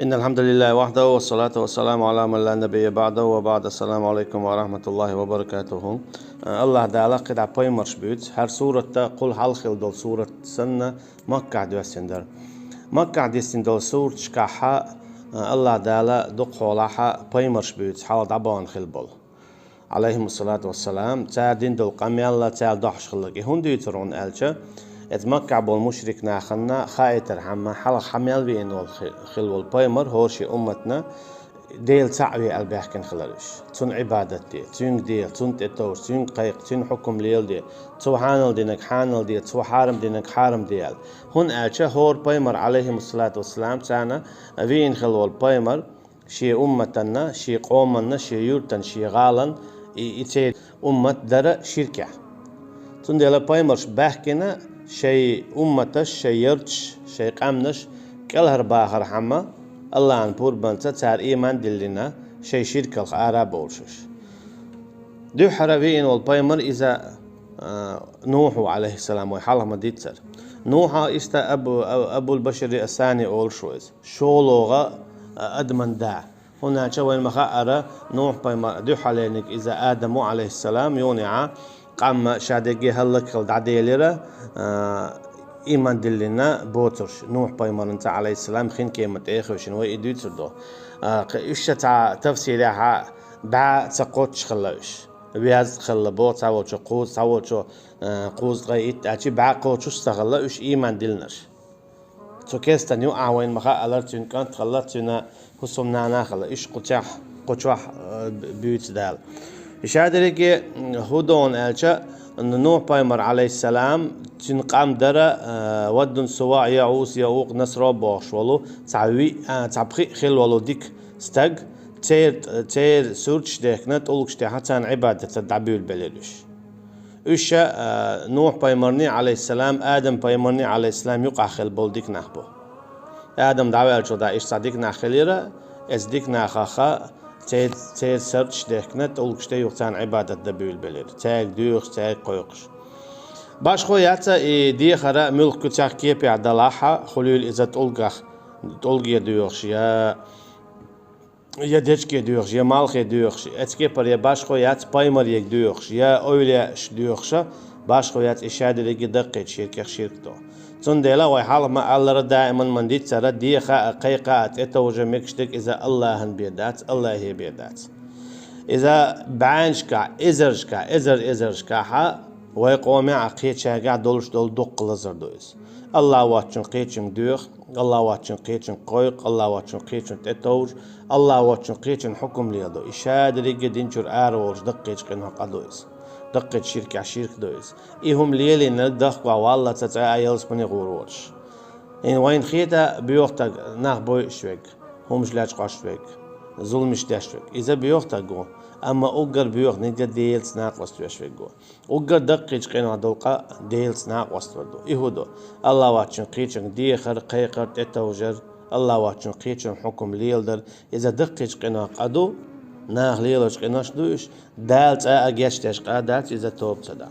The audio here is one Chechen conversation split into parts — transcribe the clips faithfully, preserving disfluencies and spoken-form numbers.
إن الحمد لله وحده والصلاة والسلام على من لا نبي بعده وبعد. السلام عليكم ورحمة الله وبركاته. Аллаха Дала кхидӀа пайхамарш буьйцу, хӀара суратта кхул хьалха хилла долу сурат санна, Маккахь доьссина дара. Маккахь диссина долу сураташкахь Аллаха Дала дукхахьолахь пайхамарш буьйцу, хьалха дӀабахана хилла болу. Алейхимуссалату вассалам, цара дина долу къамел а, цара дохьуш хилларг. И хӀунда дуьйцур ву аьлча, эцу Маккахь болу мушрик нахана хаийтархьама, хьалха хьан мел веана волу хи-, хилла волу пайхамар, хӀора шен умматна, Дела цхьаъ ве аьлла баьхкина хилар уьш. Цунна Ӏибадат де, Цуьнга дехар, Цунна тӀетовжар, Цуьнга кхайкхар, Цуьнан хьукам леладе, Цо хьанал динарг хьанал де, Цо хьарам динарг хьарам де аьлла. ХӀунда аьлча хӀора пайхамар, алейхимуссалату вассалам, царна веана хилла волу пайхамар, шен умматанна, шен къоманна, шен юьртан, шен гӀалан и, и церан уммат дара ширкехь. Цундела пайхамарш баьхкина шайн умматаш, шайн ярташ, шайн къаьмнаш кӀелхьарбахархьама, Аллахьан пурбанца цара ийман диллина, шайн ширкалх ара а бовлуш уьш. Дуьххьара веана волу пайхамар иза, а, Нухь ву, алейхиссалам, вай хьалха ма дийццара. Нухь а иштта Абу-, Абул-Башари ас-Сани олуш ву иза. ШолгӀа, а, адаман да. ХӀунда аьлча вайна ма хаъара, Нухь-пайхамар дуьххьалерниг иза Адам ву, алейхиссалам, юханехьа къам ша дерриге хӀаллакьхила дӀаделира, а, ийман диллина боцурш, Нухь-пайхамарца, алейхиссалам, хин кема тӀе а хевшина, вай и дуьйцур ду. А, кх-, уьш ша цхьа тафсирехьа бӀе ца кхоччуш хилла уьш. Везткъа хилла боху, цхьаволчо кхузткъа, цхьаволчо, а, кхузткъе итт, аьлча бӀе кхоччуш ца хилла уьш ийман диллинарш. Цу кестан юкъахь вайна ма хаъалара, цуьнан кӀант хилла, цуьнан хӀусамнана хилла. Уьш кху чохь, кху чохь, а, буьйцу Дала. И ша дерриге, м, хӀун ду аьлча, Нухь-пайхамар, алейхиссалам, цуьнан къам дара, а, Ваддун, Суваъ, ЯгӀус, ЯгӀукъ, Насро бохуш волу, цхьа ви-, а, цхьа пхиъ хилла волу дика стаг, цер-, церан сурташ дехкина, тӀулгаш тӀехь царна Ӏибадатца дӀабуьйлабелира уьш. Уьш ша, а, Нухь-пайхамарний, алейхиссалам, Адам-пайхамарний, алейхиссалам, юкъахь хилла болу дика нах бу. Адам дӀаваьллачул тӀаьхьа иштта цхьа дика нах хилира, эцу дика нахах церан, церан сурташ дехкина, тӀулгаш тӀе юха царна Ӏибадат дан буьйлабелира, цаьрга доьхуш, цаьрга кхойкхуш. Башхо яц и дехар муьлхха цхьа кепехь далахь, хуьлийла иза тӀулгах, тӀулге доьхуш, я я дечке доьхуш, я малхе доьхуш, эцу кепара я башхо яц пайхамарега доьхуш, я эвлаяаш доьхуш, башхо яц, и ша дерриге даккхийчу ширкех ширк ду. Цундела вай хьалха ма-аллара, даиман ма дийццара, деха а, кхайкха а, тӀетовжа мегаш дерг иза Аллахьан бен дац, Аллахье бен дац. Иза бӀеннашкахь, эзаршкахь, эзар-эзаршкахь вай къомехь а, кхечаьргахь долуш долу дуккха лазар ду иза. Аллахь воцчун кхечуьнга доьху, Аллахь воцчун кхечуьнга кхойкху, Аллахь воцчун кхечун тӀетовжа, Аллахь воцчун кхечун хьукум леладо. И ша дерриге дин чуьра ара волуш даккхийчу къинойх къа ду иза. Даккхийчу ширкех ширк ду иза. И хӀума лелийнарг дохко валлалц цкъа а ялсамане гӀур воцуш. ХӀинца вайна хета боьха стаг нах бойуш верг, хӀумаш лечкъош верг, зуламаш деш верг. Иза боьха стаг ву, амма уггар боьханиг Делаца накъост веш верг ву. Уггар даккхийчу къинойх долу къа Делаца накъост вар ду. И хӀун ду? Аллахь воцчун кхечуьнга дехар, кхайкхар, тӀетовжар, Аллахь воцчун кхечун хьукум леладар, иза даккхийчу къинойх къа ду, наха лелочу къинош ду уьш, Дала цкъа а гечдеш къа дац, иза тоба ца дахь.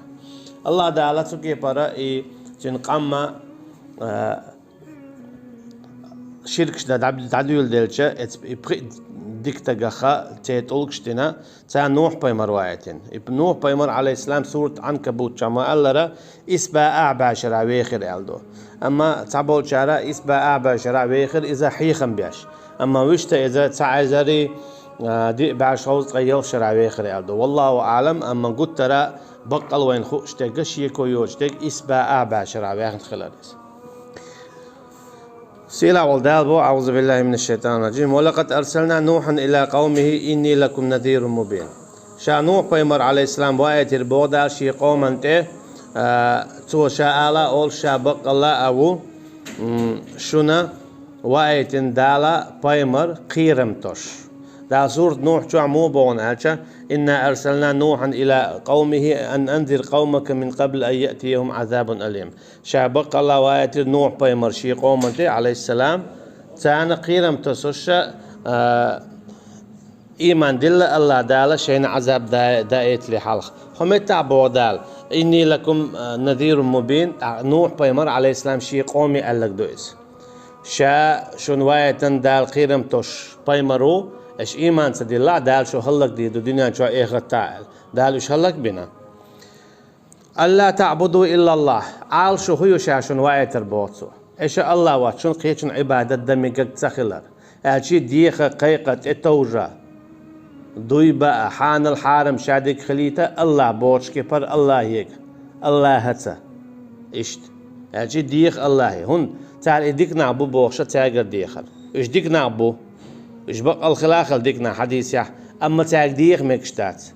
Аллахь Дала цу кепара и цуьнан къам а, а, ширкаш дан дӀа-, дӀадуьйладелча, эц-, и пхиъ дика стагах церан тӀулгаш дина, царна Нухь-пайхамар ваийтина. И Нухь-пайхамар, алейхиссалам, сурат Ӏанкабут чохь ма-аллара, исс бӀе ахь бӀе шарахь вехира аьлла ду. Амма цхьаболчара исс бӀе ахь бӀе шарахь вехира, иза хьехам беш. Амма вуьшта иза цхьа эзари, а, диъ бӀе шовзткъе ялх шарахь вехира аьлла ду. Валлаху аълам, амма гуттара баккъал вайна хууш дерг, шеко йоцуш дерг исс бӀе ахь бӀе шарахь ваьхна хилар иза. Сийлахь волу Дала боху, аъузу биллахи минаш шайтанир раджим: «Ва лакъад арсална Нухьан иля къавмихи инни лакум назирун мубин». Ша Нухь-пайхамар, алейхиссалам, ваийтира боху Дала шен къоман тӀе, а, цо ша ала а олуш, ша баккъалла а ву, м, шуна ваийтина Дала пайхамар кхерам тосуш. Дала сурат Нухь чохь муха боху аьлча: «Инна арсална Нухьан иля къавмихи ан анзир къавмака мин къабли ан яътияхум азабун алим». Ша баккъалла ваийтира Нухь-пайхамар шен къоман тӀе, алейхиссалам, царна кхерам тосуш, а, ийман дилла Аллахь Дала шайна Ӏазаб да-, даийтале хьалха. Хьо меттахь боху Дала: «Инни лакум, а, назирун мубин», а, Нухь-пайхамар, алейхиссалам, шен къоме аьлларг ду иза. Ша шуна ваийтина Дала кхерам тосуш пайхамар ву, аша ийман ца диллахь, Дала шу хӀаллакдийр ду дуьнен чохь, эхартахь аьлла. Дала уьш хӀаллакбина. «Алла таъбуду иллаллахь», Ӏалашо хӀун ю ша шуна ваийтар боху цо. Аша Аллахь воцчунна кхечунна Ӏибадат дан мегаш ца хилар. Аьлча дехар, кхайкхар, тӀетовжар, дуй баар, хьанал, хьарам шадерг хилийта Аллахь бохучу кепара Аллахьега, Аллахьаца. Иштта. Аьлча деха Аллахье. ХӀунда цара и дика нах бу бохуша цаьргара дехар. Уьш дика нах бу. Уьш баккъал хила а хилла дика нах хьадисехь, амма цаьрга деха мегаш дац.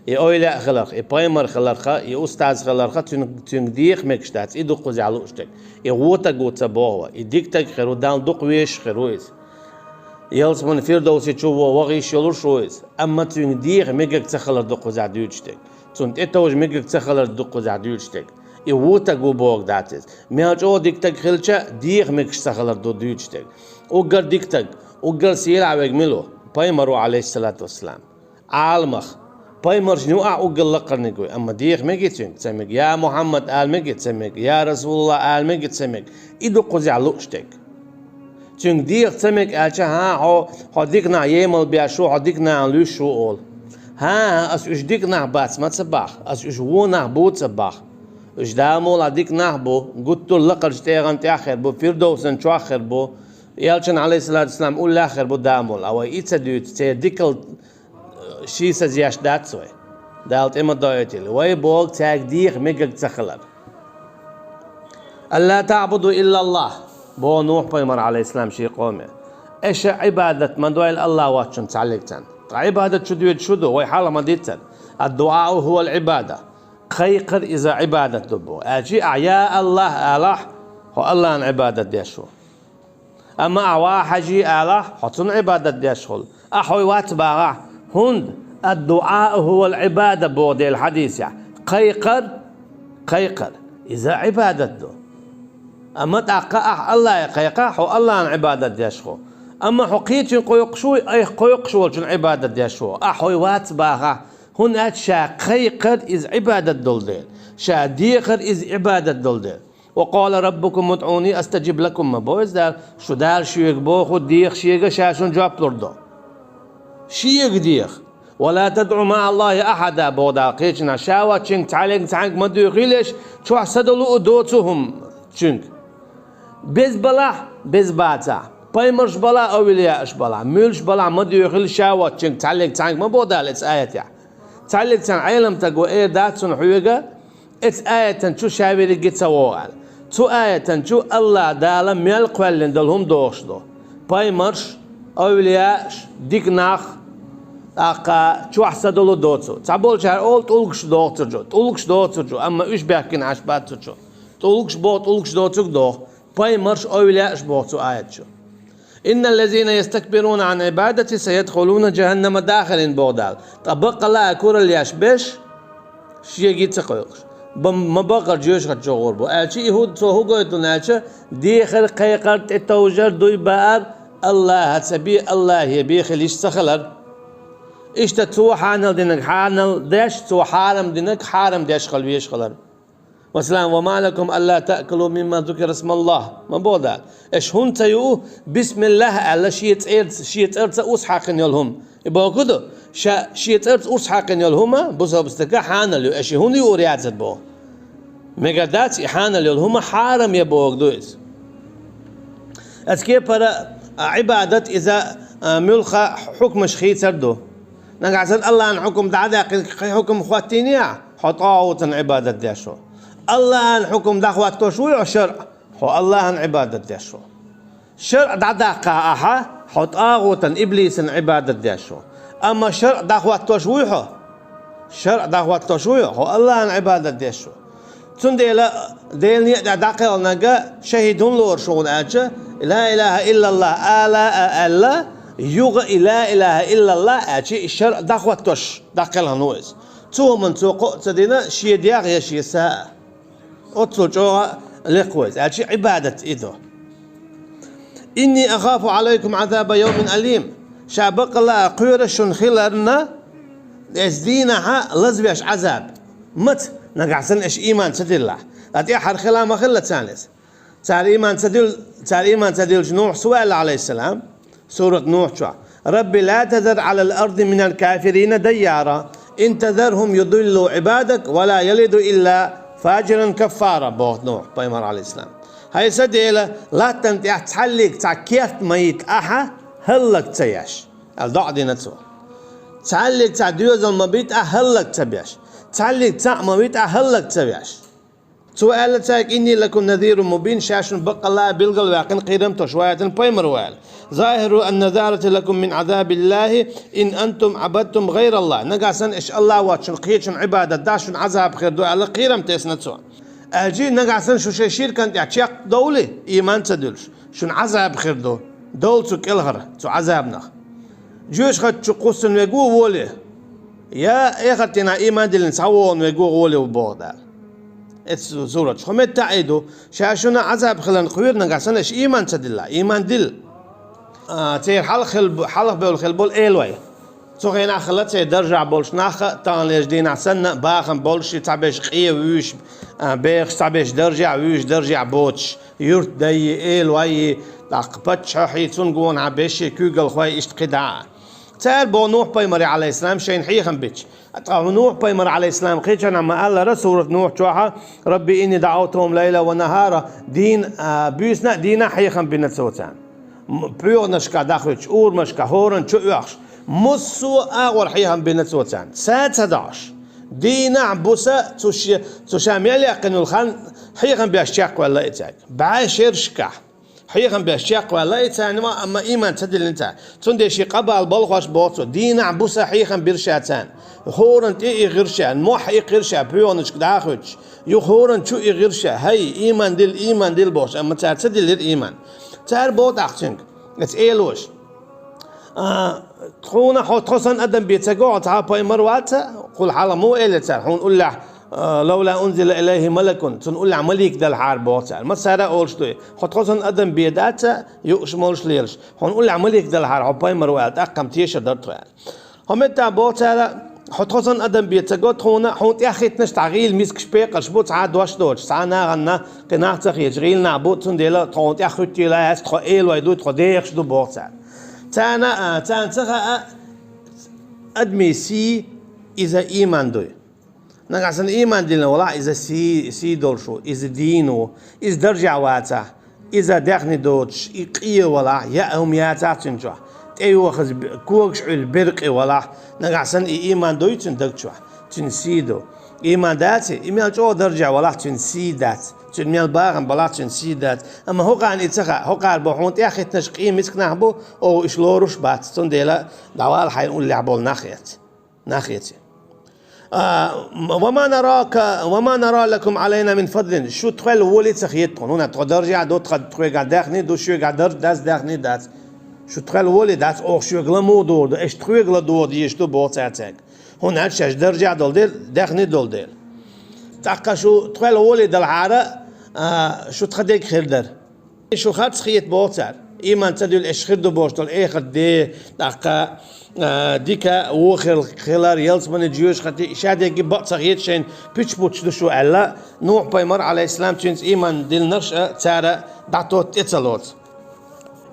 И эвлаяъ хиларх, и пайхамар хиларх, и устаз хиларх, цуьнга, цуьнга деха мегаш дац, и ду кхузахь лууш дерг. И вон стаг ву ца боху, и дика стаг хир ву, Далла дукха везаш хир ву иза. Ялсаманин Фирдовси чу вон ваха йиш йолуш ву иза. Амма цуьнга деха мегаш ца хилар ду кхузахь дуьйцуш дерг. Цунна тӀетовжа мегаш ца хилар ду кхузахь дуьйцуш дерг. И вон стаг ву бохург дац иза. Мел чӀогӀа дика стаг хилча, деха мегаш ца хилар ду дуьйцуш дерг. Уггар дика стаг, уггар сийлахь верг мила ву? Пайхамар ву, Ӏалайхиссалату вассалам. Ӏаламах. Пайхамаршна юкъахь уггар лакхарниг ву, амма деха мегий цуьнга? Ца мега. «Я Мухьаммад» ала мегий? Ца мега. «Я Расулаллахь» ала мегий? Ца мега. И ду кхузахь лууш дерг. Цуьнга деха ца мега аьлча, хӀан, хьо, хьо дика нах емал беш ву, хьо дика нахана луьйш ву олу. ХӀан, аса уьш дика нах бац ма ца боху, аса уьш вон нах бу ца боху. Уьш Дала мукъалахь дика нах бу, гуттар а лакхарчу тӀегӀан тӀехь хир бу, Фирдовсан чохь хир бу, Элчан, Ӏалайхиссалату вассалам, уллехь хир бу Дала мукъалахь. Вай и ца дуьйцу, церан дикал шийсазъеш дац вай. Дала тӀе ма дойтийла. Вай бохург цаьрга деха мегаш ца хилар. «Алла таъбуду иллаллахь», боху Нухь-пайхамар, Ӏалайхиссалам, шен къоме. Аша Ӏибадат ма дойла Аллахь воцчунна цхьаьллиг цхьанна. Ткъа Ӏибадат чу доьдуш хӀун ду, вай хьалха ма-дийццара. «Ад-дуӀау хӀувал Ӏибада». Кхайкхар иза Ӏибадат ду боху. Аьлча ахь «Я Аллахь» алахь, хьо Аллахьна Ӏибадат деш ву. Амма ахь «Ва хьажи» алахь, хьо цунна Ӏибадат деш хуьлу. Ахь «Хьой вац» бахахь, хӀунда «Ад-дуӀау хӀувал Ӏибада» боху Делан хьадисехь. Кхайкхар, кхайкхар, иза Ӏибадат ду. Амма тӀаккха ахь Аллахье кхайкхахь, хьо Аллахьна Ӏибадат деш ву. Амма хьо кхечуьнга кхойкхуш вуй, айхьа кхойкхуш волчунна Ӏибадат деш ву. Ахь «Хьой вац» бахахь, хӀунда аьлча ша кхайкхар иза Ӏибадат долу дела, ша дехар иза Ӏибадат долу дела. «Ва къала раббукум удӀуни астаджиб лакум» ма боху иза Дала. Шу Дала шуьга боху, деха Шега, Ша шуна жоп лур ду. Шега деха. «Ва ла тадӀу маӀаллахӀи ахьада» боху Дала кхечанхьа. Ша воцчуьнга цхьаьллиг цхьаьнга ма доьхийла аша, чохь са долу а доцу хӀума цуьнга. Беза балахь, беза бацахь, пайхамарш балахь, овлияаш балахь, муьлш балахь ма доьхийла ша воцчуьнга цхьаьллиг цхьаьнга ма боху Дала эцу аятехь. Цхьаьллиг цхьана Ӏеламстага ван эр дац цунна хьоьга, эцу аятан чу ша верриге ца вогӀу аьлла. Цу аятан чу Аллах Дала мел кхоьллина долу хӀума дохуш ду. Пайхамарш, овлияаш, дика нах, тӀаккха чохь са долу доцу. Цхьаболчара олу тӀулгаш дохуцурчу, тӀулгаш дохуцурчу, амма уьш баьхкина Ӏаш бац цу чу. ТӀулгаш боху, тӀулгаш доцург доху. Пайхамарш, овлияаш боху цу аят чу. «Инналлазина ястакбируна ан Ӏибадати сайадхулуна джаханнама дахирин» боху Дала. Ткъа баккъала а куралла еш берш, шега ца кхойкхуш, бан-, ма баккъара жоьжахати чу гӀур бу. Аьлча и хӀу-, цо хӀу гойту аьлча, дехар, кхайкхар, тӀетовжар, дуй баар, Аллаха ца бе, Аллахе бе хила йиш ца хилар. Иштта цо хьанал динарг хьанал деш, цо хьарам динарг хьарам деш хила веш хилар. Масалан, «Ва ма лакум алла таъкулу мимма зукира смаллах». Ма боху Дала. Аша хӀунда ца юу, бисмиллах аьлла, шен цӀерца, шен цӀарца урс хьаькхина йолу хӀума? И боху хӀун ду? Ша, шен цӀарца урс хьаькхина йолу хӀума, бусалба стага хьанал ю. Аша и хӀунда юур яцара боху? Мегар дац, и хьанал йолу хӀума хьарам я бохург ду иза. Аца кепара, а, Ӏибадат иза, а, муьлхха хьукмаш хийцар ду. Нагахь санна Аллахьан хьукум дӀа а даьккхина, кхин хьукум хӀоттийний ахь, хьо тӀагӀутан Ӏибадат деш ву. Аллахьан хьукум дӀахӀоттош вуй хьо, шаръ, хьо Аллахьан Ӏибадат деш ву. Шаръ дӀадаккхахь ахьа, хьо тӀагӀутан, иблисан Ӏибадат деш ву. Амма шаръ дӀахӀоттош вуй хьо? Шаръ дӀахӀоттош вуй хьо? Хьо Аллахьан Ӏибадат деш ву. Цундела Делан некъа тӀехь дӀакхелхинарг шахӀид хӀунда лоруш ву хьуна аьлча, ла илаха иллаллах ала а аьлла, юха и ла илаха иллаллах аьлча, и шаръ дӀахӀоттош дӀакхелхина ву иза. Цу хӀуманна цо кхоъ ца дина, шен дегӀ я шен са а. Оццул чӀогӀа лекха ву иза, аьлча Ӏибадат и ду. «Инни ахафу Ӏалайкум Ӏазаба йовмин алим». Ша баккъала а кхоьруш шуна хиларна, эс дийнахьа лазвеш Ӏазаб. Маца? Нагахь санна аша ийман ца диллахь. Ткъа тӀаьххьара хила ма хилла царна иза. Цара иман ца дил-, цара иман ца диллача Нухьас аьлла, Ӏалайхиссалам, сурат Нухь чу: «رب لا تذر على الأرض من الكافرين ديارا، إن تذرهم يضلوا عبادك ولا يلدوا إلا فاجرا كفارا», боху Нухь пайхамар, Ӏалайхиссалам. ХӀай сан Дела, латтана тӀехь цхьаллиг цхьа керт ма йита ахьа, хӀаллак ца еш, аьлла, доӀа дина цо. Цхьаллиг цхьа доьзал ма бита ахьа, хӀаллак ца беш. Цхьаллиг цхьаъ ма вита ахьа, хӀаллак ца веш. Цо аьлла цаьрга: «إني لكم نذير مبين», ша шуна баккъалла а билгалваьккхина, кхерам тосуш ваийтина пайхамар ву аьлла. «ظاهر النذارة لكم من عذاب الله إن أنتم عبدتم غير الله». Нагахь санна аша Аллахь воцчунна кхечунна Ӏибадат дахь, шуна Ӏазаб хир ду аьлла, кхерам тесна цо. Аьлча, нагахь санна шу шайн ширкана тӀехь чекхдовлий, иман ца дуьллуш, шуна Ӏазаб хир ду. Довла цу кӀелхьара, цу Ӏазабнах. Жоьжахати чу кхуссун вег ву, волий. Я эхарт дийнахь иман диллина схьавогӀун вег ву, волий ву, боху Дала. Эцу сурат чу. ХӀокху меттехь а ду, ша шуна Ӏазаб хиларна кхоьру, нагахь санна аша иман ца дилла, иман дилла. А, церан хьалха хила бу-, хьалха бевлла хила болу элой. Цу хенахь хилла церан даржехь болуш нах а, таханлерчу дийнахь санна, бахам болуш, цхьаберш къе вуьйш, а, бехаш, цхьаберш даржехь вуьйш, даржехь боцуш, юьртдайи, элойи, тӀаккха паччахьи, цунна гонахьа бешши, куьйгалхой, иштта кхидӀа а. Цара боху Нухь-пайхамаре, Ӏалайхиссалам, шайна хьехам бича. Ткъа Нухь-пайхамар, Ӏалайхиссалам, кхечанхьа ма-аллара сурат Нухь чохьа: «رب إني دعوتهم ليلا ونهارا», дийна, а, буьйсанна а, дийнахь а хьехам бина цо царна. М-, пхьоьгӀанашкахь дӀахуьттуш, урамашкахь, хӀоранна чу оьхуш, массо а агӀор хьехам бина цо царна. Са ца доӀуш, дийнахь а, буса а цу ше-, цу ша мел яьккхина йолу хан хьехам беш чекхваьлла и цаьрга. БӀе шерашкахь хьехам беш чекхваьлла и царна, амма иман ца диллина цара. Цундела шен къа бала балхош боху цо, дийнахь а, буса а хьехам бира ша царна. ХӀоранна тӀе а ихира ша, мохь а иккхира ша, пхьоьгӀанашка дӀахуьттуш. Юха хӀоранна чу а ихира ша, хӀай, иман дилла, иман дилла бохуш, амма цара ца диллира иман. Цара боху тӀаккха цуьнга, эцу элоша: «А, тхуна хьо тхо санна адам бен ца го, хьо цхьа а пайхамар вац, кхул хьалха муха элира цара, хьуна уллехь, а, لولا أنزل إليه ملك, цунна уллехь малик делхьара», боху цара. Массара а олуш ду и: «Хьо тхо санна адам бен дац, юуш молуш лелаш. Хьуна уллехь малик делхьара, хьо пайхамар ву аьлла, тӀаккха-м тешар дара тхо», аьлла. ХӀокху меттехь боху цара: «Хьо тхо санна адам бен ца го тхуна, хьуна тӀехӀиттинарш цхьа гӀийла мискаш, пекъарш бу, цхьа а дош доцуш, цхьа а нахана кхин нах ца хеташ, гӀийла нах бу, цундела тхо хьуна тӀехӀиттийла яц, тхо элой ду, тхо дехаш ду», боху цара. Царна, а, царна ца хаьа адамийн сий иза иман дуй. Нагахь санна иман диллина валахь, иза сий, сий долуш ву, иза дийна ву, иза даржехь вацахь, иза даьхни доцуш, и къе валахь, яа хӀума яцахь цуьнан чохь, тӀейохаза б-, когаш Ӏуьллу беркъе валахь, нагахь санна и иман дуй цуьнан даг чохь, цуьнан сий ду. Иман даций, и мел чӀогӀа даржехь валахь, цуьнан сий дац, цуьнан мел бахам балахь, цуьнан сий дац. Амма хӀокхарна и ца хаьа, хӀокхара боху: «Хьуна тӀехӀиттинарш къе мисканах бу, оха уьш лоруш бац, цундела дӀавала хьайна уллехь болу нах эца». Нах эций. А, м-, «وما نراك، وما نرى لكم علينا من فضل». Шу тхол волий ца хета тхуна. ХӀунда тхо даржехь ду, тхо, тхоьгахь даьхни ду, шоьгахь дарж дац, даьхни дац. Шу тхол волий дац, оха шоьга ламо догӀу ду, аша тхоьга ладогӀа дезаш ду, боху цара цаьрга. ХӀунда аьлча шаьш даржехь долу дела, даьхни долу дела. ТӀаккха шу тхол волий далахьара, а, шу тхан дега хир дара. Шу харц хета боху цара. Иман ца дуьллу аша хир ду бохуш долу эхарт де, тӀаккха, а, дика вон хир хилар, ялсамани, жоьжахати, шадерг бакъ ца хета шайна, пуьчаш буттуш ду шу аьлла, Нухь-пайхамар, Ӏалайхиссалам, цуьнца иман диллинарш а цара дӀатотту, тӀе ца лоцу.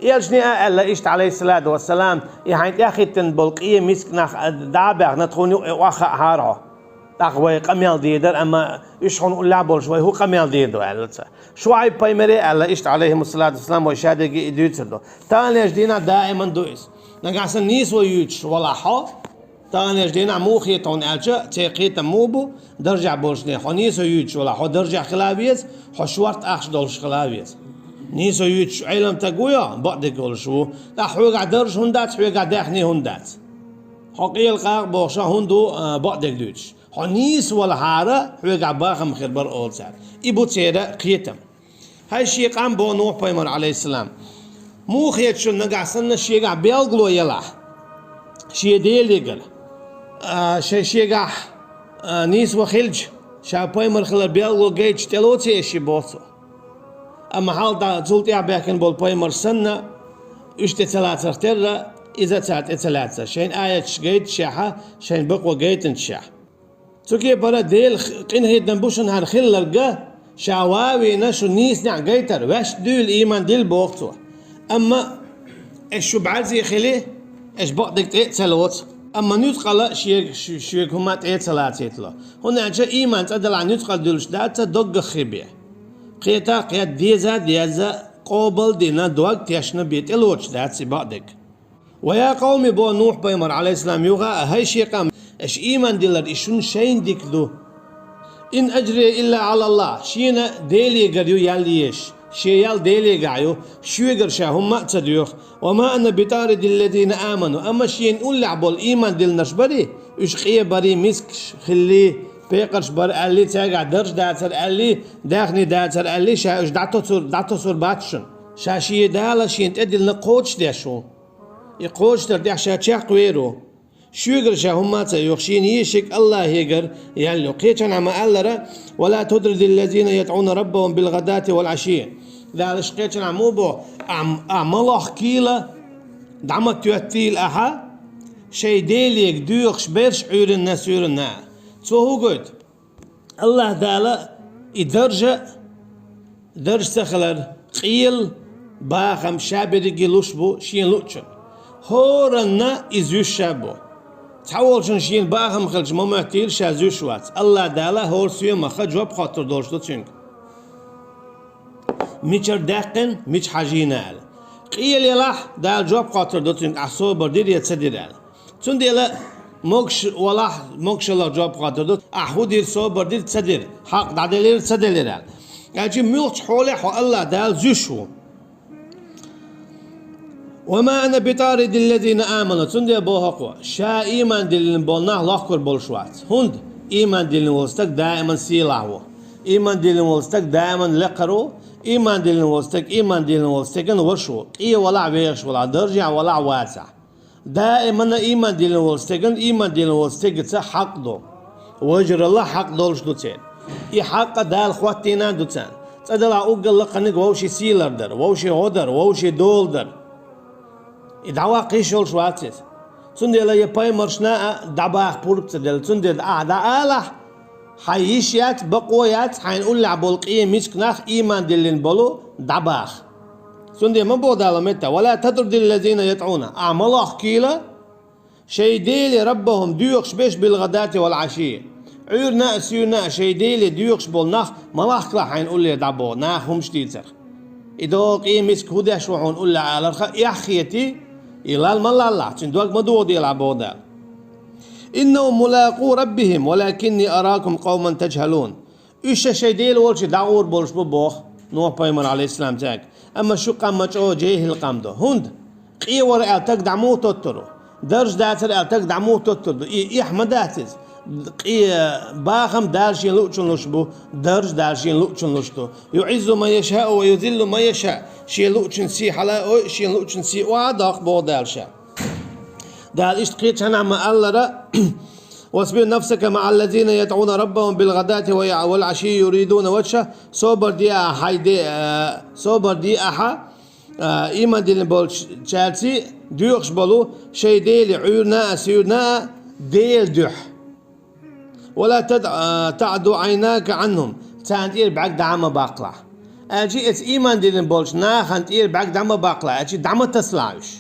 Элчане а аьлла иштта, Ӏалайхиссалату вассалам, и хьайна тӀехӀиттина болу къе мисканах дӀа а баьхна, тхуна юкъа охьахаахьара хьо. ТӀаккха вай къамел дийр дара, амма уьш хьуна уллехь болуш вай хӀун къамел дийр ду аьлла цара. ШуӀайб-пайхамаре а аьлла иштта, Ӏалайхимуссалату вассалам, вай шадерриге и дуьйцур ду. Таханлерчу дийнахь даиман ду иза. Нагахь санна нийсо юьйцуш валахь хьо, таханлерчу дийнахь муха хета хьуна аьлча, церан кхетам муха бу, даржехь болчу нехан. Хьо нийсо юьйцуш валахь, хьо даржехь хила а веза, хьо шорта ахча долуш хила а веза. Нийсо юьйцуш Ӏелам стаг вуй хьо, бакъдерг волуш ву. ТӀаккха хьоьгахь дарж хӀунда дац, хьоьгахь даьхни хӀунда дац? Хьо къелакъагӀа бохуш хӀунда ву, а, бакъдерг дуьйцуш? Хьо нийса валахьара, хьоьгахь бахам хир бара, олу цара. И бу церан кхетам. ХӀай шен къам, боху Нухь-пайхамар, Ӏалайхиссалам, муха хета шуна нагахь санна шегахь белгало ялахь шен Делегара, а, шайн шегахь, а, нийса ван хилча, ша пайхамар хилар белгало гайташ тӀелоций аша ши, боху цо. Амма хьалха цул тӀаьхьа баьхкина болу пайхамарш санна, уьш тӀе ца лацарх терра, иза цара тӀе ца лаьцна, шайна аяташ гайташехь а, шайна бакъо гайтинчехь а. Цу кепара Делан къинхетам бу шуна хӀара хилларг, Ша ван а вийна шу нийсанехь гайтар, ваьшта дуьйла ийман дилла боху цо. Амма аш шу бӀаьрзе хили, аш бакъдерг тӀе а ца лоцу. Амма нуьцкъала шега, шу-, шега хӀума тӀе а ца лацийтало. ХӀунда аьлча ийман цӀа делахь нуьцкъала дуьллуш дац, ца доггах хи бен. Кхета а кхетта, деза а дезна, къобал а дина, дог тешна бен тӀелоцуш дац и бакъдерг. «Ва я къавми», — боху Нухь-пайхамар, Ӏалайхиссалам, юха а: «ХӀай шен къам, аша ийман дилар и шуна шайна дика ду. Ин ажрия илла Ӏала Аллах, шена Делегара ю ял езаш, шен ял Делегахь ю, шуьгара ша хӀумма а ца доьху. Ва ма ана битаридиллазина аману, амма шена уллехь болу ийман диллинарш барий, уьш къе барий, мискаш хилли, пекъарш бара аьлли, цаьргахь дарж дацара аьлли, даьхни дацара аьлли, ша уьш дӀатосур, дӀатосур бац шуна. Ша шен Дала шена тӀедиллина кхочушдеш ву. И кхочушдар тӀехь ша чекхвер ву. Шуьгара ша хӀумма а ца йоху, шена ешиг Аллахьегара ял ю». Кхечанхьа ма-аллара: «Ва ла тутридиллазина ядӀуна раббахум билгӀадати вал Ӏаши». Дала ша кхечанхьа муха боху: «Ахь, ахь ма лохкийла, дӀа ма тоьттийла ахьа шайн Делега доьхуш берш Ӏуьйранна, суьйранна». Цо хӀун гойту? Аллах Дала и даржа, даржа ца хилар, къел, бахам ша берриге луш бу шена луучунна. ХӀоранна иза зуьйш ша бу. Цхьаволчунна шена бахам хилча ма моьттийла ша зуьйш вац. Аллах Дала хӀора соьмах жоп хоттур долуш ду цуьнга. Мичара даьккхина, мича хьажийна аьлла. Къел елахь, Дала жоп хоттур ду цуьнга, ахь собар дира я ца дира аьлла. Цундела могуш валахь, могушаллах жоп хоттур ду, ахь хӀун дира, собар дира, ца дира, хьакъ дӀаделира, ца делира аьлла. Аьлча муьлххачу хьолехь хьо Аллах Дала зуьйш ву. «Ва ма ана битаридиллазина аману», цундела боху-кх, ша ийман диллина болу нах лохкур болуш вац. ХӀунда? Ийман диллина волу стаг даиман сийлахь ву. Ийман диллина волу стаг даиман лекхар ву. Ийман диллина волу стаг, ийман диллина волу стеган ваша ву. Къе валахь, вехаш валахь, даржехь валахь, вацахь. Даимана ийман диллина волу стеган, ийман диллина волу стегаца хьакъ ду. Вежаралла хьакъ долуш ду церан. И хьакъ Дала хӀоттийна а ду царна. ЦӀа делахь уггар лакханиг вовшийн сий лардар, вовшийн гӀо дар, вовшийн дола дар. И дӀаваккха йиш йолуш вац иза. Цундела я пайхамаршна а дӀабаха пурба ца делла. Цундела ахьа дӀаалахь, хьайн йиш яц, бакъо яц, хьайна уллехь болу къен миска нах, ийман диллина болу, дӀабаха. Цундела ма боху Дала метта: «Ва ла тутридиллазина ядӀуна». Ахьа ма лохкийла шайн Дела, раббахум, доьхуш берш, билгӀадати вал Ӏаши. Ӏуьйранна а, суьйранна а шайн Деле доьхуш болу нах ма лахкалахь хьайна уллера дӀа боху, наха хӀумаш дийцарх. И догӀу къен миска хӀун деш ву хьуна уллехь аларх а эхь хетий, и лал ма лаллахь, цуьнан дог ма дохаделахь боху Дала. «Иннахум мулакъу раббихим, валакинни аракум къавман таджхӀалун». Уьш ша шайн Дела волчу дӀагӀур болуш бу боху Нухь-пайхамар, Ӏалайхиссалам, цаьрга. Амма шу къам ма чӀогӀа жехӀил къам ду. ХӀунда? Къе вара аьлла таг дӀа муха тоттур ву? Дарж дацара аьлла таг дӀа муха тоттур ду? И эхь ма дац иза. Къе бахам Дала шен луучун луш бу, дарж Дала шен луучун луш ду. «ЮӀиззу ман яшаъу ва юзиллу ман яшаъ». Шен луучун сий хьалаойу, шен луучун сий охьа а доккху боху Дала ша. Дала иштта кхечанхьа ма-аллара: «Васбир нафсака маъаллазина ядӀуна раббахум билгӀадати ва я-, вал Ӏаши юридуна ваджхӀа». Собар де ахьа, хьай де, а, собар де ахьа, а, ийман диллина болчаьрций, доьхуш болу шайн Деле, Ӏуьйранна а, суьйранна а, Делан дуьхьа. «Ва ла тад-, а, таъду Ӏайнака Ӏанхум». Царна тӀера бӀаьрг дӀа а ма баккхалахь. Аьлча, эца ийман диллина болчу нахана тӀера бӀаьрг дӀа ма баккхалахь, аьлча, дӀа ма тасалахь уьш.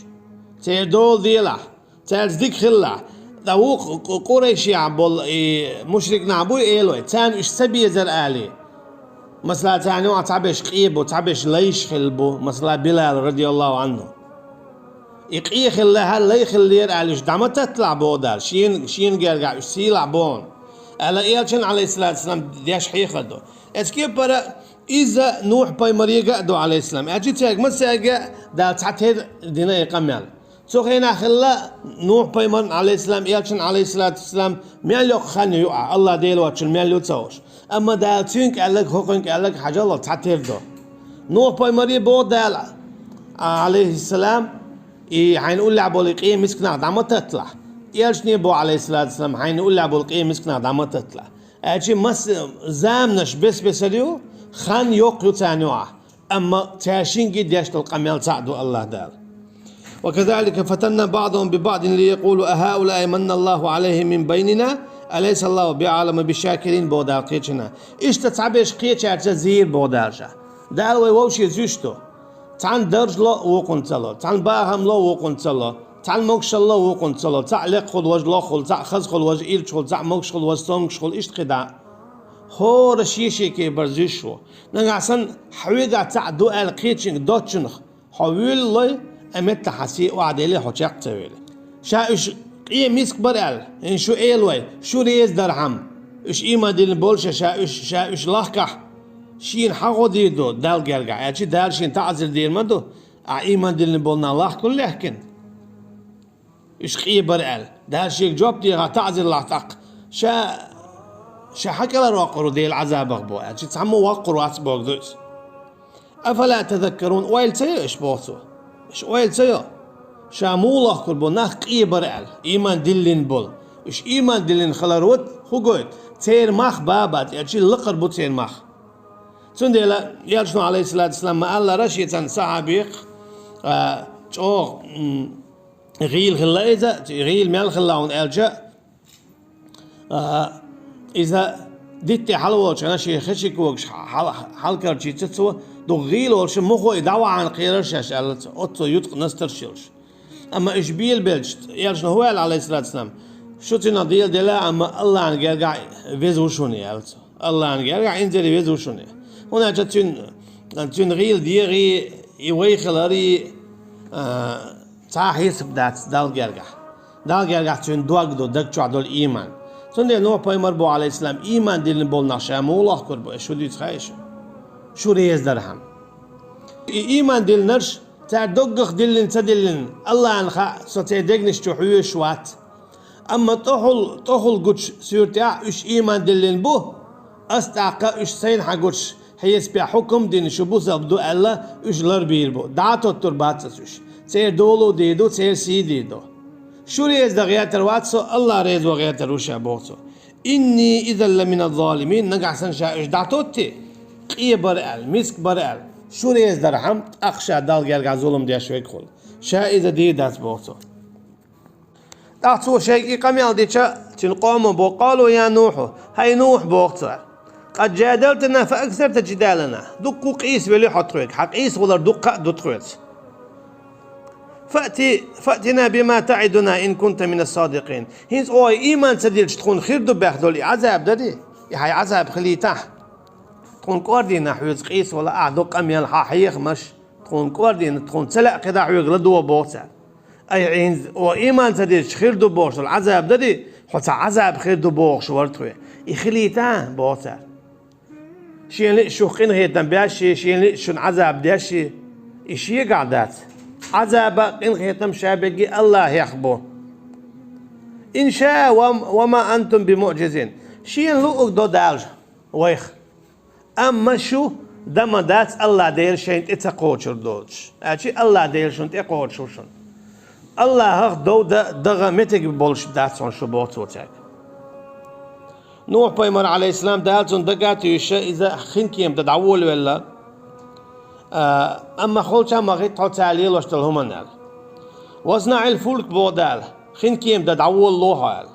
Церан дола делахь. Цаьрца дика хилалахь. Ткъа вукху къу-, къурайшехь болу и мушрик нах буй элой, царна уьш ца безара алий. Масала, царна юкъахь цхьаберш къе бу, цхьаберш лайш хилла бу, масала, Билал, радияллаху Ӏанху. И къе хилла лаьхьа, лай хиллера аьлла, уьш дӀа ма татталахь боху Дала, шена, шена гергахь уьш сийлахь боху. Аьлла, элчан, Ӏалайхиссалату вассалам, деш хьехар ду. Эцу кепара иза Нухь-пайхамарега а ду, Ӏалайхиссалам. Аьлча цаьрга массаьрга а Дала цхьа тера дина и къамел. Цу хенахь хилла Нухь-пайхамарна, Ӏалайхиссалам, элчанна, Ӏалайхиссалату вассалам, мел йоккха хан ю юкъахь, Аллах Дела воцчунна мел ю ца хууш. Амма Дала цуьнга аьлларг, хӀокхуьнга аьлларг хьажал, цхьа тера ду. Нухь-пайхамаре боху Дала, Ӏалайхиссалам, и хьайна уллехь болу и къен миска нах дӀа ма татталахь. Элчане боху, Ӏалайхиссалату вассалам, хьайна уллехь болу къен миска нах дӀа ма татталахь. Аьлча масса заманаш бес-бесара ю, хан йоккха ю царна юкъахь. Амма цаьршинга деш долу къамел цхьаъ ду Аллах Дала. «Ва казалика фатанна баъдахум би баъдин лиякъулу ахаулаи манна Аллаху Ӏалайхим мин байнина, «أليس الله بأعلم بالشاكرين», боху Дала кхечанхьа. Иштта цхьаберш кхечаьрца зийр, боху Дала ша. Дала вай вовшех зуьйш ду. Цхьана даржло вукхунна ца ло, цхьана бахамло вукхунна ца ло, цхьана могушалло вукхунна ца ло, цхьаъ лекхахула важа лоххула, цхьаъ хазахула важа ирчахула, цхьаъ могушхула важа сонгашхула, иштта кхидӀа. ХӀора шен-шен кепара зуьйш ву. Нагахь санна хьоьгахь цхьаъ ду аьлла кхечуьнга доцучунах хьо вуьйлалой, а меттахь хьан сий охьадели, хьо чекх ца вели. Ша уьш къе миска бара аьлла, хӀинца шу элавой, шу реза дархьама. Уьш ийман диллина болуш а, ша уьш, ша уьш лахкахь, шена хьан гӀо дийр ду Далла гергахь, аьлча Дала шена таӀзар дийр ма ду, ахь ийман диллина болу нах лахкуна лаьхкина. Уьш къе бара аьлла. Дала шега жоп дехахь, таӀзар лахь тӀаккха. Ша, ша хьан кӀелхьарвоккхур ву Делан Ӏазабах боху, аьлча цхьаммо воккхур вац боху ду иза. «أفلا تذكرون», ойла ца йо уьш, боху цо. Уьш ойла ца йо. Ша муха лохкур бу нах къе бара аьлла, ийман диллина болу. Уьш ийман диллина хилар ву, хӀун гойту? Церан мах бан бац, аьлча лакхара бу церан мах. Цундела Элчано, алейхиссалату вассалам, ма-аллара, шен цхьана сахьабех, а, чӀогӀа, м, гӀийла хилла иза, гӀийла мел хилла хьуна аьлча, а, иза дитте хьалаволчу хенахь шен хечи когаш хьал-, хьалкарчийча цо, дукха гӀийла волуш, мухой дӀавахьана кхерар шаьш аьлла цо, оццо юткъа настарш йолуш. Амма уьш белабелча, Элчано хӀун аьлла, алейхиссалату вассалам, шу цуьнан деладелла, амма Аллахьан гергахь веза ву шуна, аьлла цо. Аллахьан гергахь инзаре веза ву шуна. ХӀунда аьлча цуьнан, цуьнан гӀийла дегӀий, и вай хиларий, а, цхьа а хьесап дац Далла гергахь. Далла гергахь цуьнан дог ду, даг чохь долу ийман. Цундела Нухь пайхамар боху, алейхиссалам, ийман диллина болу нах ша муха лохкур бу, шу дуьйцу хаьий шу? Шу реза дархьама. И ийман диллинарш, цара доггах диллина, ца диллина, Аллахьна хаьа, со церан дегнаш чу хьоьжуш вац. Амма тӀехула, тӀехула гучу суьртехь уьш ийман диллина бу, ас тӀаккха уьш сайна хьан гучу хьесапехь хьукам а дина, шу бусалба ду аьлла, уьш ларбийр бу. ДӀа а тоттур бац ас уьш. Церан долу а дийр ду, церан сий а дийр ду. Шу реза дан гӀертар вац со, Аллах реза ван гӀертар ву ша, боху цо. «إني إذا لمن الظالمين», нагахь санна ша уьш дӀатоттий, къе бара аьлла, миска бара аьлла, шу реза дархьама, тӀаккха ша Далла гергахь зулам деш верг хуьлу. Ша иза дийр дац, боху цо. ТӀаккха цо шайга и къамел дича, цуьнан къомо боху: «قالوا يا نوح», хӀай Нухь, боху цара, «قد جادلتنا فأكثرت جدالنا», дуккха къийсавели хьо тхоьга, хьан къийсавалар дуккха а ду тхоьца. «فأت، فأتنا بما تعدنا إن كنت من الصادقين». ХӀинца оха ийман ца диллича тхуна хир ду бохуш долу и Ӏазаб дарий? И хьайн Ӏазаб хилийтахь. Тхуна кӀордийнахь хьоьца къийсавала, ахь до къамел, хьан хьехамаш, тхуна кӀордийна, тхуна ца лаьа кхидӀа хьоьга ладогӀа, боху цара. Ай, хӀинца оха ийман ца диллича хир ду бохуш долу Ӏазаб дарий, хьо цхьа Ӏазаб хир ду бохуш вара тхоьга. И хилийта, боху цара. Шена лиъча шух къинхетам беш, шена лиъча шуна Ӏазаб деш, и шегахь дац. Ӏазаба, къинхетам ша берриге Аллахьех бу. «إن شاء وما أنتم بمعجزين». Шена луъург до Дала вайх. Амма шу дан ма дац Аллах Дела шайна тӀе ца кхочур доцуш. Аьлча Аллах Дела шуна тӀе кхочуш ву шуна. Аллахах дов дан, дагӀа меттиг болуш дац хьуна шу, боху цо цаьрга. Нухь пайхамар, алейхиссалам, Дала цунна дага а туьйсуш, иза хинкема тӀа дӀаволавелла. А, амма холча ма хӀитта хьо цара лелош долу хӀуманна аьлла. «واصنع الفلك», боху Дала, хинкема тӀа дӀаволало хьо аьлла.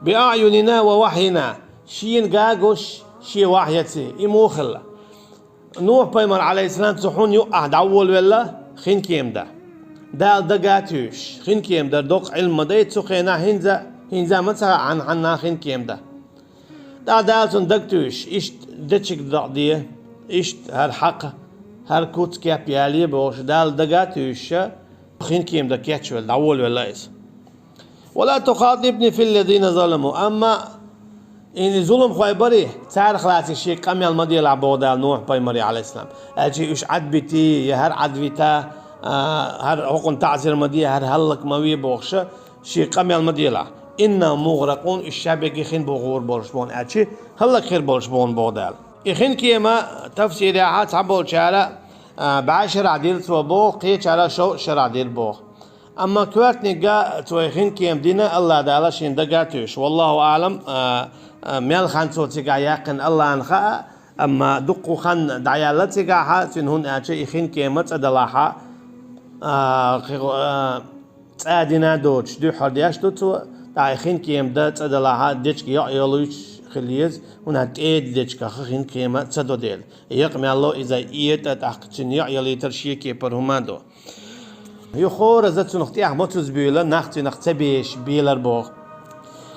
«بأعيننا ووحينا», шена гагош, шен вахьяций, и муха хилла. Нухь пайхамар, алейхиссалам, цу хӀуманна юкъахь дӀаволавелла хинкема тӀа. Дала дага а туьйсуш, хинкема тӀа доккха Ӏилма ма дай цу хенахь, хӀинца, хӀинца ма ца хаьа хьанна хинкема тӀа. ТӀаккха Дала цунна дага туьйсуш, иштта дечиг дакъде, иштта хӀара хьакха, хӀара куц кеп яле бохуш, Дала дага а туьйсуш, хинкема тӀа кечвелла, дӀаволавелла иза. «ولا تخاطبني في الذين ظلموا». Амма и зуламхой барий, царах лаций шега къамел ма делахь, боху Дала Нухь пайхамаре, алейхиссалам. Аьлча уьш Ӏадбитий, я хӀара Ӏадвита, а, хӀара хӀокхунна таӀзар ма де, хӀара хӀаллак ма ве бохуш, шега къамел ма делахь. «إنهم مغرقون», уьш ша берриге хин бу гӀур болуш бу хьуна, аьлча хӀаллак хир болуш бу хьуна, боху Дала. И хинкема тафсирехь цхьаболчара, а, бӀе шарахь дира цо боху, кхечара шовзткъа шарахь дира боху. Амма коьртаниг а цо и хинкема дина Аллах Дала шена дага а туьйсуш. Валлаху аълам, а, а, мел хан цо цигахь яьккхина Аллахьна хаьа, амма дуккха хан дӀаяьлла цигахь, цуьнан, хӀунда аьлча и хинкема цӀа далахь, а, кхи-, а, цӀа дина а доцуш, дуьххьара деш ду цо, ТӀаккха хинкема дан цӀа далахь а, дечка йоӀ йолуьйтуш хила еза, хӀунда аьлча тӀеда дечках хинкема ца до дела. Екъа мел ло иза этӀа, тӀаккха цуьнан йоӀ ялийтар шен кепара хӀума ду. Юха хӀораза цунах тӀехь моцаза буьйлу, нах цуьнах ца бешаш белар боху.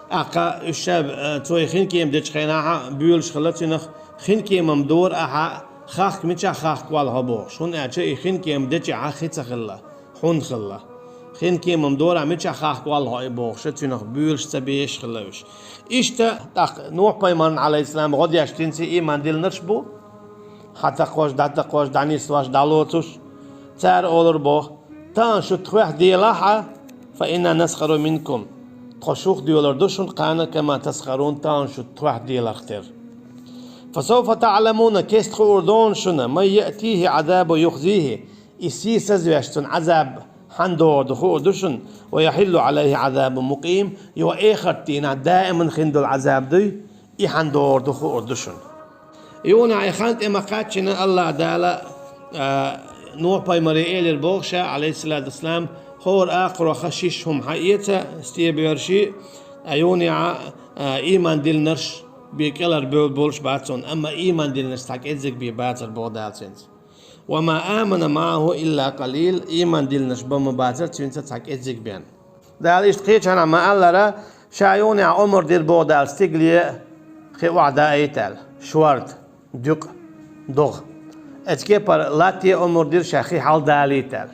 ТӀаккха уьш ша, э, цо и хинкема дечу хенахь а буьйлуш хилла цуьнах, хинкема-м дора ахьа, хахка мичахь хахка валахь хьо бохуш, хӀунда аьлча и хинкема дечехь а хи ца хилла, хьун хилла. Хинкема-м дора, мичахь хахка валахь хьо и бохуш, цуьнах буьйлуш ца бешаш хилла уьш. Иштта тӀаккха Нухь-пайхамарна, Ӏалайхиссалам, гӀо деш динций ийман диллинарш бу, хьатакхош, дӀатакхош, дӀанисвеш, дӀалоцуш. Цара олура боху: «Тахана шу тхох делахь а, фа инна насхару минкум. Тхо шух доьлур ду шуна кхана, кама тасхарун, тахана шу тхох деларх тера. Фа савфа таӀламуна, кеста хуур ду шуна, ман яътихи Ӏазабу юхзихи, и сийсазвеш цунна Ӏазаб хьанна догӀур ду хуур ду шуна, ва яхьиллу Ӏалайхи Ӏазабу мукъим, йо эхарт дийнахь даиман хин долу Ӏазаб дуй, и хьанна догӀур ду хуур ду шуна». Юна и хан тӀе ма-кхаччина, АллахӀ Дала, а, Нухь-пайхамаре элира боху ша, Ӏалайхиссалату вассалам, хӀора акхарохь шиш хӀума хьаэца, стебоьрший, а, юна а, а, ийман диллинарш бен кӀелхьарбевлла болуш бац хьуна, амма ийман диллинарш цхьа кӀеззиг бен бацара боху Дала цуьнца. «Ва ма амана маӀаху илла къалил», ийман диллинарш бан ма бацара цуьнца цхьа кӀеззиг бен. Дала иштта кхечанхьа ма-аллара, ша юна а омра дира боху Дала стигале хи охьадалийта аьлла, шорта, дукъ, догӀа. Оцу кепара латте омра дира ша хи хьаладалийта аьлла.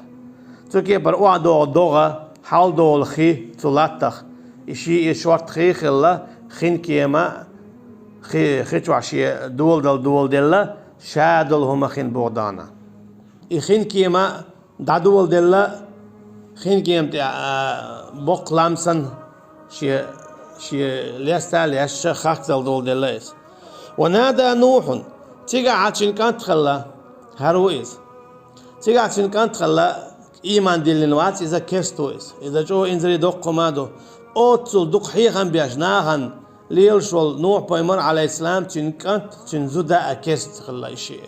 Цу кепара охьадогӀу догӀа, хьаладолу хи цу латтах. И ши и шорта хи хилла, хинкема, хи, хи чохь шен доладала доладелла, ша долу хӀума хин боху Дала. И хинкема дӀадоладелла, хинкема тӀе, а, боккха лам санна, шен, шен леста лаьцна хахкадала доладелла иза. «Ва нада Нухьун», цигахь а цуьнан кӀант хилла, хӀара ву иза. Цигахь а цуьнан кӀант хилла, ийман диллина вац иза, керста ву иза. Иза чӀогӀа инзаре доккха хӀума ду. Оццул дукха хьехам беш нахана лелаш волу Нухь-пайхамар, Ӏалайхиссалам, цуьнан кӀант, цуьнан зуда а керста хилла и шиъ.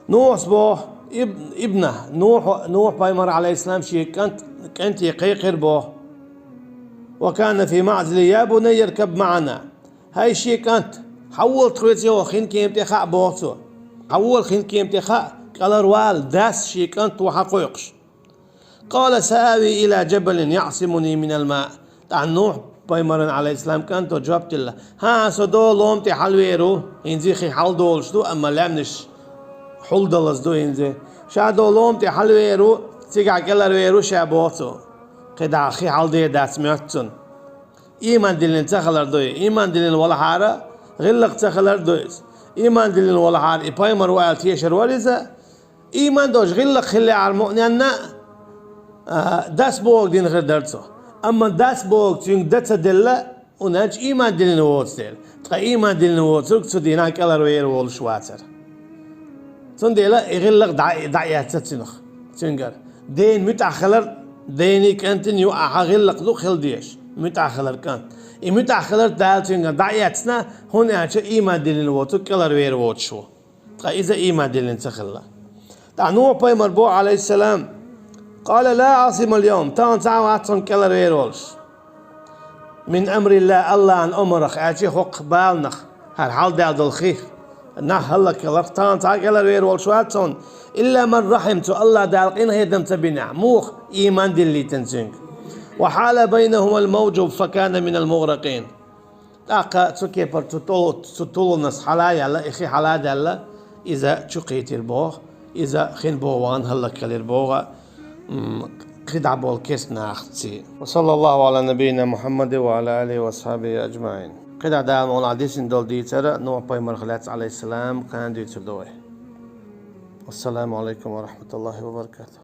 Нухьас боху, иб-, ибна, Нухь, Нухь-пайхамар, Ӏалайхиссалам, шен кӀант, кӀанте кхайкхира боху: «Ва кана фи маъзили, я бунайя ркаб маӀана». «ХӀай шен кӀант, хьан вола тхоьца хӀокху хинкема тӀе хаьа», боху цо. «Хьан вола хинкема тӀе хаьа, кӀелхьарвала», дас шен кӀант ву хьакхойкхуш. «Къала саави ила джабалин яъсимуни минал маъ». ТӀаккха Нухь-пайхамаран, Ӏалайхиссалам, кӀанто жоп делла: «ХӀан, со долу лома тӀе хьалавер ву, хӀинца хи хьаладолуш ду, амма лаьмнаш хьулдалаза ду хӀинца. Ша долу лома тӀе хьалавер ву, цигахь кӀелхьарвер ву ша», боху цо. КхидӀа хи хьаладер дац моьтту цунна. Ийман диллина ца хилар ду и. Ийман диллина валахьара, гӀиллакх ца хилар ду иза. Ийман диллина валахьара, и пайхамар ву аьлла тешар вара иза. Ийман долуш гӀиллакх хиллехьара муъминна, а, дас бохург дина хир дара цо. Амма дас бохург цуьнга дан ца делла, хӀунда аьлча ийман диллина воцу дела. Ткъа ийман диллина воцург цу дийнахь кӀелхьарвер волуш вацара. Цундела и гӀиллакх дӀа-, дӀаэцна цуьнах, цуьнгара. Дена муьтӀахь хилар, дений кӀантий юкъахь гӀиллакх ду хила дезаш, муьтӀахь хилар кӀант. И муьтӀахь хилар Дала цуьнгара дӀаэцна, хӀунда аьлча ийман диллина воцург кӀелхьарвер воцуш ву. Ткъа иза ийман диллина ца хилла. ТӀаккха Нухь-пайхамар боху, Ӏалайхиссалам: «Къала ла Ӏасимал йовм», тахана цхьа а вац хьуна кӀелхьарвер волуш. «Мин амриллахь», АллахӀан омрах, аьлча хӀокху баланах, хӀара хьаладаьлла долу хих, нах хӀаллакьхиларх, тахана цхьа а кӀелхьарвер волуш вац хьуна, илла ман рахьим, цу АллахӀ Дала къинхетам ца бинехь, муха ийман диллийтина цуьнга. «Ва хьала байнахумал мавджу факана минал мугъракъин». ТӀаккха цу кепара цу тул-, цу тулгӀанас хьала а яьлла, и хи хьала а даьлла, иза чу кхийтира боху, иза хин боху ван хӀаллакьхилира боху, м, кхидӀа болу керста нахаца. Ва саллаллаху Ӏала набийина Мухьаммадин ва Ӏала алихи ва асхьабихи аджмаӀин. КхидӀа Дала мукъ лахь дисина долу дийцар Нухь-пайхамарх лаьцна, Ӏалайхиссалам, кхана дуьйцур ду вай. Вассаламу Ӏалайкум ва рахьматуллахи ва баракатух.